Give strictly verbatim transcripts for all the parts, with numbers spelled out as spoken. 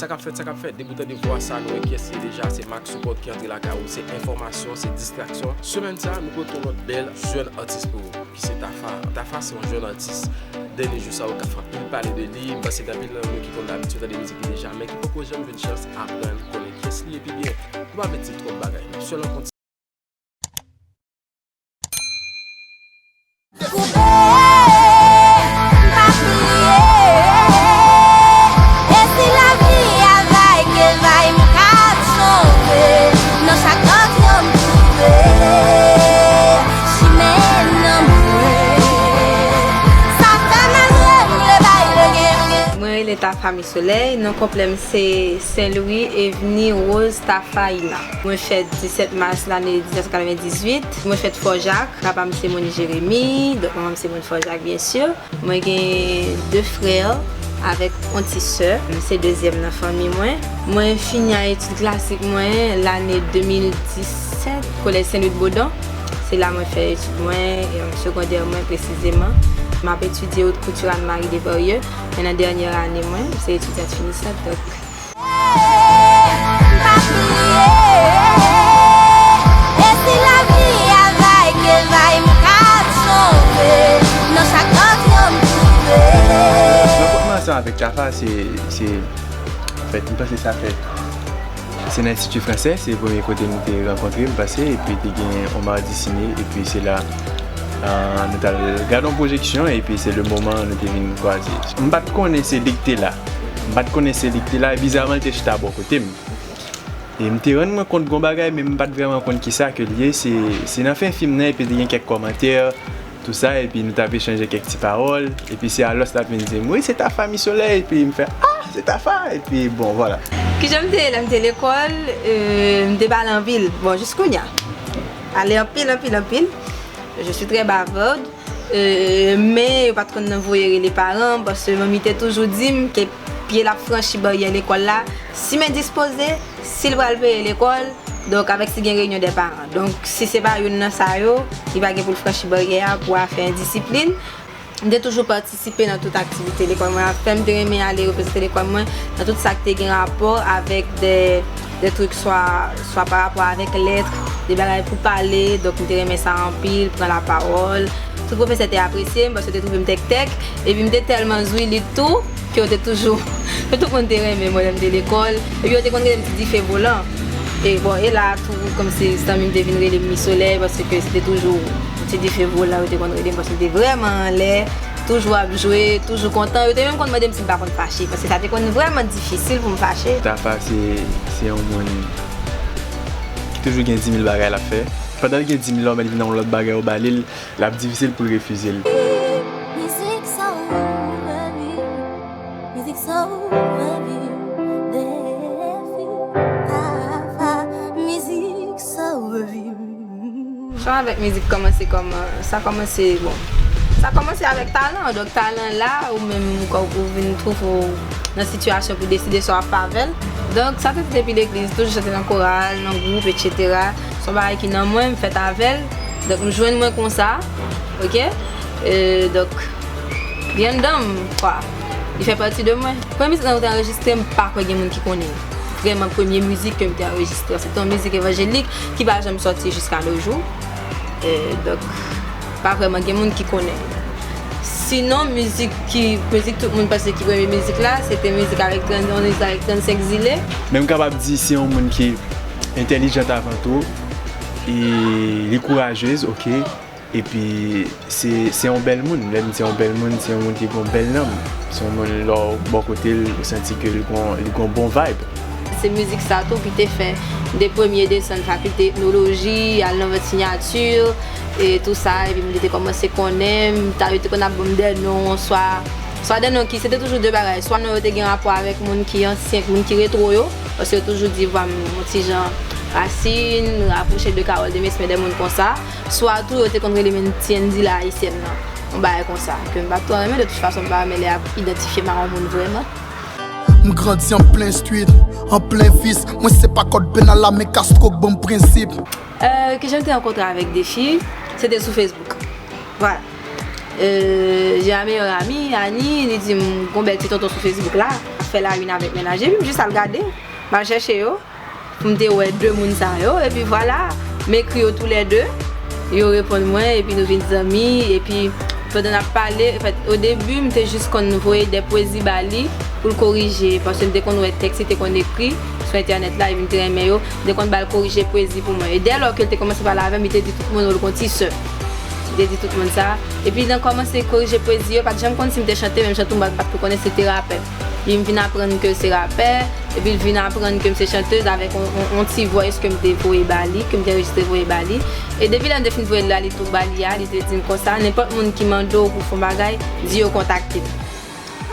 Sa k ap fèt, sa k ap fèt, depi w tande vwa sa, nou wè kiyès li ye deja, se Max Support ki antre lakay ou, se enfòmasyon, se distraksyon. Semèn sa, nou pote yon lòt bèl jèn atis pou ou, ki se Tafa. Tafa se yon jèn atis. Dènye jou sa yo k ap fè anpil pale de li, m panse gen anpil nan nou ki konn abitye tande mizik li deja, men ki poko janm jwenn chans aprann konnen kiyès li ye pi byen. Nou pa vle di twòp bagay, n ap sèlman kontinye. Koupe, m pa kriye. E si lavi a vay ke vay, m ka chante. Nan chak bò dlo m twouve chimen nan mwen. Sa fè malgre m le bay le gen. Mwen rele Tafa Miss Soleil, non konplè m se Saint Louis Evni Rose Tafaina. Mwen fèt disèt mas lane mil nèf san katrevendizuit. Mwen fèt Fò Jak. Papa m se moun Jeremi, donk manman m se moun Fò Jak, byen si. Mwen gen de frè avèk yon ti sè. M se dezyèm nan fanmi mwen. Mwen fini a etid klasik mwen lane de mil disèt, Kolèj Sen Lwi Bodon. Se la mwen fè etid mwen, e, segondè mwen presizeman. M ap etidye Haute Couture Anne Marie Desvarieux, men nan dènyè ane mwen, se etidyant finisant, donk. M pa kriye. E si lavi a vay ke vay, m ka chante. Nan chak bò dlo m twouve. Rankontre mwen ansanm avèk Tafa, se, se, anfèt, m panse sa fèt. Se nan Enstiti Fransè, se premye kote nou te rankontre, m panse, epi te gen yon madi sine, epi se la, ah, nou t al gade yon pwojeksyon, epi se le moman nou te vin kwaze. M pa t konnen se li k te la. M pa t konnen se li k te la, e bizaman, li te chita bò kote m. E m te rann mwen kont gon bagay, men m pa t vrèman konn kisa ke l ye. Se, se nan fen fim nan, epi te gen kèk kòmantè, tou sa, epi nou t ap echanje kèk ti pawòl, epi se alòs l ap vin di m, "Wi, se Tafa Miss Soleil," epi m fè, "Ah, se Tafa!" Epi, bon, vwala. Kijan m te ye lè m te lekòl? Euh, m te pale anpil. Bon, jis kounye a. Pale anpil, anpil, anpil. Je suis très bavarde. Euh, men yo pa t konn nan voye rele paran m, paske manmi te toujou di m ke pye l ap franchi baryè lekòl la, si men dispoze, si l pral peye lekòl, donk avèk si gen reyinyon dè paran. Donk, si se pa youn nan sa yo, li pa gen pou l franchi baryè a pou afè endisiplin. M te toujou patisipe nan tout aktivite lekòl mwen ap fè. M te renmen ale reprezante lekòl mwen nan tout sa k te gen rapò avèk de, de trik swa, swa pa rapò avèk lèt, de bagay pou pale. Donk, m te renmen sa anpil, pran lapawòl. Tout pwofesè te apresye m paske yo te twouve m tèktèk. Epi m te tèlman zwilit tou ke yo te toujou, ke tout moun te renmen mwen lè m te lekòl. Epi yo te konn rele m Ti Dife Volan. E bon, e la tou, kòmsi zanmi m te vin rele m Miss Soleil, paske se te toujou Ti Dife Volan, yo te konn rele m, paske m te vrèman anlè, toujou ap jwe, toujou kontan. Yo te menm konn mande m si m pa konn fache, paske sa te konn vrèman difisil pou m fache. Tafa se, se yon moun ki toujou gen dis mil bagay l ap fè. Pandan l gen dis mil la, ou mèt vin nan yon lòt bagay, ou ba li l, l ap difisil pou l refize l. Mizik sove vi, mizik sove vi, Defi, Tafa, mizik sove vi. Chwa avèk mizik kòmanse kòman, sa kòmanse, bon, sa kòmanse avèk talan, donk talan la, ou menm ou, ou vin twouve w nan sitiyasyon pou deside sa w ap fè avè l. Donk, sa te depi legliz, toujou chante nan koral, nan gwoup, etsetera. Se yon bagay ki nan mwen, m fèt avè l. Donk, m jwenn mwen konsa, oke? E, donk, li anndan m, kwa. Li fè pati de mwen. Premye mizik lan yo te anrejistre, m pa kwè gen moun ki konnen. Vrèman, premye mizik ke m te anrejistre, se te yon mizik evanjelik ki pa janm sòti jiska no jou. E, donk, pa vrèman gen moun ki konnen. Sinon, mizik ki, mizik tout moun panse ki premye mizik la, se te mizik avèk trant, yon mizik avèk trannsenk zile. Men m kapab di se yon moun ki entèlijant avan tou, e li kourajez, oke. Epi se, se yon bèl moun. Lè m di se yon bèl moun, se yon moun ki gen yon bèl nanm. Se yon moun lè w bò kote l, ou santi ke li gon, li gon bon vibe. Se mizik sa tou ki te fè m te premye desann fakilte etnoloji, al nan vant siyati, e tou sa, epi moun yo te kòmanse konnen m, ta, yo te konn ap ban m de non, swa, swa de non ki, se te toujou de bagay, swa non yo te gen rapò avèk moun ki ansyen, moun ki retwo yo, paske yo toujou di vwa m yon ti jan rasin, rapwoche de Carole Demesmin, de moun konsa, swa tou yo te konn rele m Ti Andy la Ayisyèn nan, yon bagay konsa, ke m pa t twò renmen, de tout fason m pa renmen lè y ap idantifye m a yon moun vrèman. M grandi an plen street, an plen vis. Mwen se pa kòd penal la, men Castro k ban m prensip. Euh, kijan m te rankontre avèk Defi? Se te sou Facebook. Vwala. Euh, j'ai un meilleur ami, Annie, li di m gon bèl ti tonton sou Facebook la. fè la youn avèk mennaj, epi m jis al gade, m al chèche yo, pou m te wè de moun sa yo, epi vwala, m ekri yo toulède, yo reponn mwen, epi nou vin zanmi, epi pandan n ap pale, anfèt, o debi, m te jis konn voye de pwezi ba li, pou l korije, paske m te konn wè tèks li te konn ekri sou entènèt la, epi m te renmen yo, m te konn ba l korije pwezi pou mwen, e dèlò ke l te kòmanse pale avè m, li te di tout moun, ou l gon ti sè. Li te di tout moun sa. Epi nan kòmanse korije pwezi yo, pa t janm konn si m te chante, menm jan tou m pa t ko konnen si l te rapè. Li vin aprann ke se rapè, epi l vin aprann ke m se chantez avèk on, on, on ti voice ke m te voye ba li, ke m te anrejistre voye ba li. E depi lè m te fin voye l la, li tou ba li a, li te di m konsa, nenpòt moun ki mande w pou fè yon bagay, di yo kontakte m.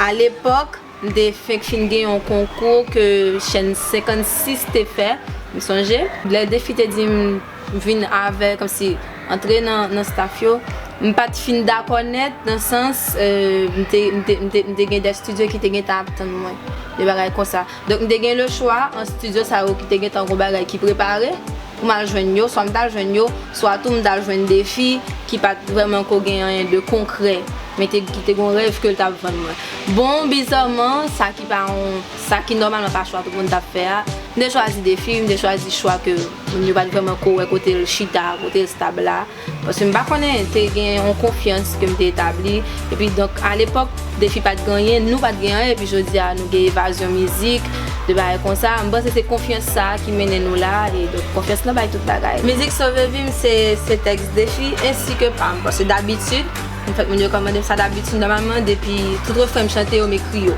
Alepòk, m te fenk fin gen yon konkou ke chèn senkannsis te fè, m sonje. Lè Defi te di m vin avè, kòmsi antre nan, nan staff yo, m pa t fin dakò nèt, nan sans, euh, m te, m te, m te, m te gen de estidyo ki te gentan ap tann mwen, de bagay konsa. Donk, m te gen le chwa, an estidyo sa yo ki te gentan gon bagay ki prepare, pou m al jwenn yo, swa m t al jwenn yo, swa tou m t al jwenn Defi, ki pa t vrèman ko gen anyen de konkrè, men te, ki te gon rèv ke l t ap vann mwen. Bon, bizarman, sa ki pa yon, sa ki nòmalman pa chwa tout moun t ap fè a, m te chwazi Defi, m te chwazi chwa ke moun yo pa t vrèman ko wè kote l chita, kote l stab la. Paske m pa konnen, te gen yon konfyans ke m te etabli. Epi donk, alepòk, Defi pa t gen anyen, nou pa t gen anyen, epi jodi a, nou gen Evazyon Mizik, de bagay konsa. M panse se konfyans sa a ki mennen nou la, e donk, konfyans lan bay tout bagay. Mizik Sove Vi m, se, se tèks Defi, ensi ke pa m. Paske dabitid, anfèt, moun yo ka mande m sa dabitid, nòmalman, depi tout refren m chante yo, m ekri yo.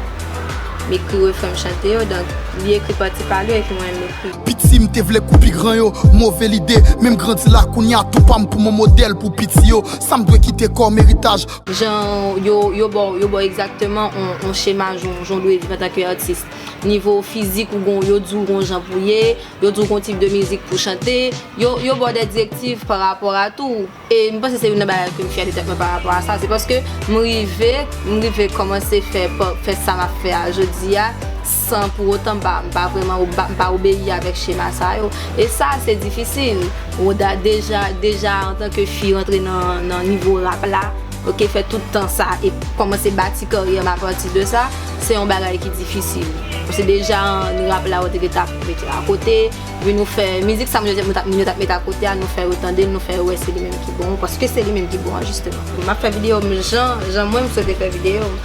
M ekri refren m chante yo, donk, li ekri pati pa li, epi mwen, m ekri. Piti, m te vle kou pi gran yo, move lide, men m grandi la kounye a, tou pa m pou m yon modèl pou piti yo. Sa m dwe kite kòm eritaj. Jan yo, yo ba w, yo ba w egzakteman on, on chema jan, jan w dwe viv antanke atis. Nivo fizik ou gon, yo di w gon jan pou w ye, yo di w gon tip de mizik pou w chante, yo, yo ba w de direktiv pa rapò a tou. E m panse se youn nan bagay ke m fyè de tèt mwen pa rapò a sa. Se paske m rive, m rive kòmanse fè, pa- fè sa m ap fè a jodi a, san pou otan m pa, m pa vrèman oba- m pa obeyi avèk chema sa yo. E sa, se difisil. Ou da- deja, deja antanke fi rantre nan, nan nivo rap la, oke, fè tout tan sa e kòmanse bati karyè m apati de sa, se yon bagay ki difisil. Paske deja, rap la, ou te gentan ap mete akote, vin nou fè mizik sa moun yo t ap, moun yo t ap met akote a, nou fè yo tande l, nou fè yo wè se li menm ki bon, paske se li menm ki bon an, jisteman. M ap fè videyo m jan, jan mwen m swete fè videyo m.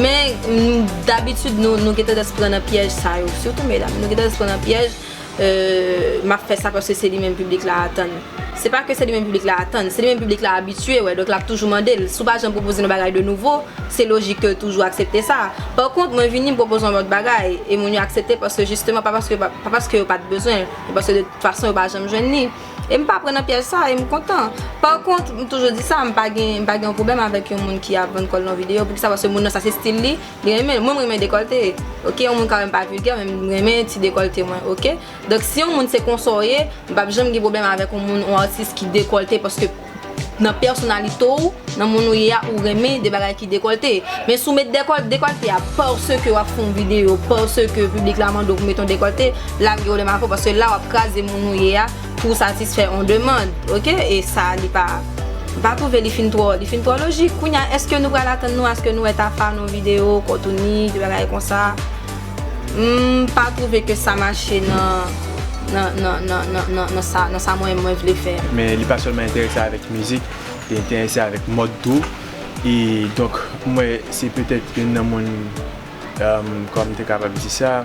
Men, m, dabitid, nou, nou gen tandans pran nan pyèj sa yo, sitou medam, nou gen tandans pran nan pyèj, euh, m ap fè sa paske se li menm piblik la atann. Se pa ke se li menm piblik la atann, se li menm piblik la abitye, wè, donk l ap toujou mande l. Si w pa janm pwopoze yon bagay de nouvo, se lojik ke l toujou aksepte sa. Pa kont, mwen vini, m pwopoze yon lòt bagay, e moun yo aksepte paske jisteman, pa paske, pa, pa paske yo pa t bezwen, men paske de tout fason, yo pa janm jwenn li. E m pa pran nan pyèj sa, e m kontan. Pa kont, m toujou di sa, m pa gen, m pa gen yon pwoblèm avèk yon moun ki ap vann kò l nan videyo. Poukisa? Paske moun nan, sa se estil li, li renmen l. Mwen, m renmen dekòlte. Oke, yon moun ka wè m pa vilgè, men m renmen ti dekòlte mwen, oke? Donk, si yon moun se konsa w ye, m p ap janm gen pwoblèm avèk yon moun, yon atis ki dekòlte, paske nan pèsonalite w, nan moun ou ye a, ou renmen de bagay ki dekòlte. Men si w met dekòl- dekòlte a paske w ap fè yon videyo, paske piblik la mande w pou mete yon dekòlte, la m gen pwoblèm avè w, paske la w ap kraze moun ou ye a pou w satisfè yon demann, oke? E sa, li pa, m pa twouve li fin twò, li fin twò lojik. Kounye a, èske nou pral atann nou, èske nou wè Tafa nan yon videyo, Kòtouni, de bagay konsa? M pa twouve ke sa mache nan, nan, nan, nan, nan, nan, nan sa, nan sa mwen, mwen vle fè a. Men li pa sèlman enterese avèk mizik, li enterese avèk mòd tou. E donk, mwen, se petèt youn nan moun, um, kòman m te kapab di sa,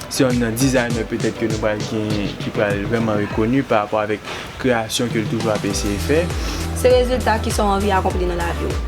se youn nan designer petèt ke nou pral gen, ki pral vrèman rekoni pa rapò avèk kreyasyon ke l toujou ap eseye fè. Se rezilta ki sa w anvi akonpli nan lavi w.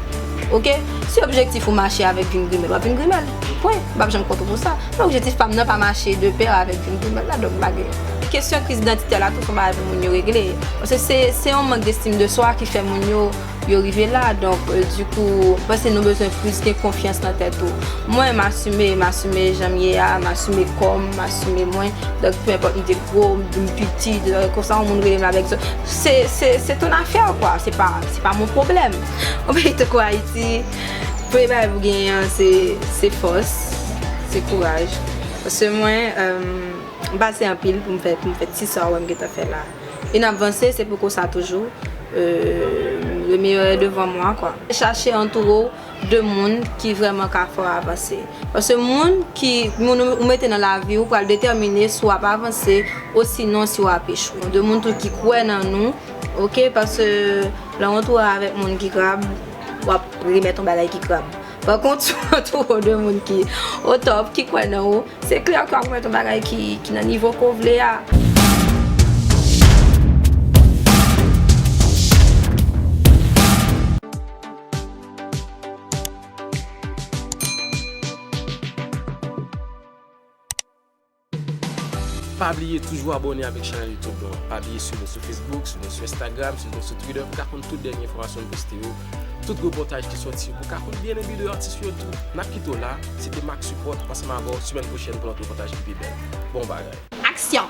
Oke? Si objektif ou mache avèk vin grimèl, w ap vin grimèl. Pwen. M p ap janm kont ou pou sa. Men objektif pa m nan pa mache de pè avèk vin grimèl la, donk m pa gen. Kesyon kriz idantitè la tou, se yon bagay pou moun yo regle. Paske se, se yon mank destim de swa ki fè moun yo, yo rive la. Donk, euh, dikou, m panse nou bezwen plis gen konfyans nan tèt ou. Mwen, m asime, m asime jan m ye a, m asime kò m, m asime mwen. Donk, peu importe m te gwo, m piti, konsa yon moun rele m avèk zò. Se, se, se ton afè, kwa. Se pa, se pa mon problème. Yon peyi tankou Ayiti, premye bagay pou genyen an, se, se fòs, se kouraj. Paske mwen, euh, m pase anpil pou m fè, pou m fè ti sa w wè m gentan fè la. E n ap vanse, se pou konsa toujou. Euh, le meilleur est devant moi, kwa. Chache antoure w De moun ki vrèman ka fè w avanse. Paske moun ki, moun ou mete nan lavi w pral detèmine si w ap avanse osinon si w ap echwe. De moun tou ki kwè nan nou, oke, paske lè w antoure avèk moun ki krab, w ap remèt yon bagay ki krab. Pa kont, si w antoure de moun ki o top, ki kwè nan ou, se klè ke w ap remèt yon bagay ki, ki nan nivo ke w vle a. Pa bliye toujou abòne avèk chanèl YouTube nou an. Pa bliye swiv nou sou Facebook, swiv nou sou Instagram, swiv nou sou Twitter pou ka konn tout dènye enfòmasyon nou poste yo, tout repòtaj ki sòti, pou ka konn byen enbi de atis yo tou. N ap kite w la, se te Max Support, ansanm avè w semèn pwochèn pou lòt repòtaj ki pi bèl. Bon bagay. Aksyon!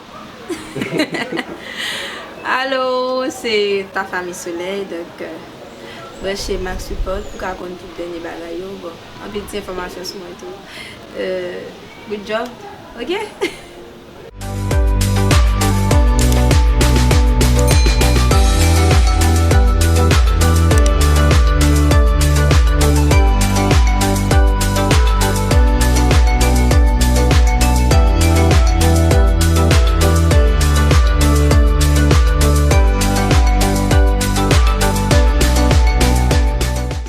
Alo, se Tafa Miss Soleil, donk, euh, branche Max Support pou ka konn tout dènye bagay yo. Bon, anpil ti enfòmasyon sou mwen tou. Euh, good job, oke?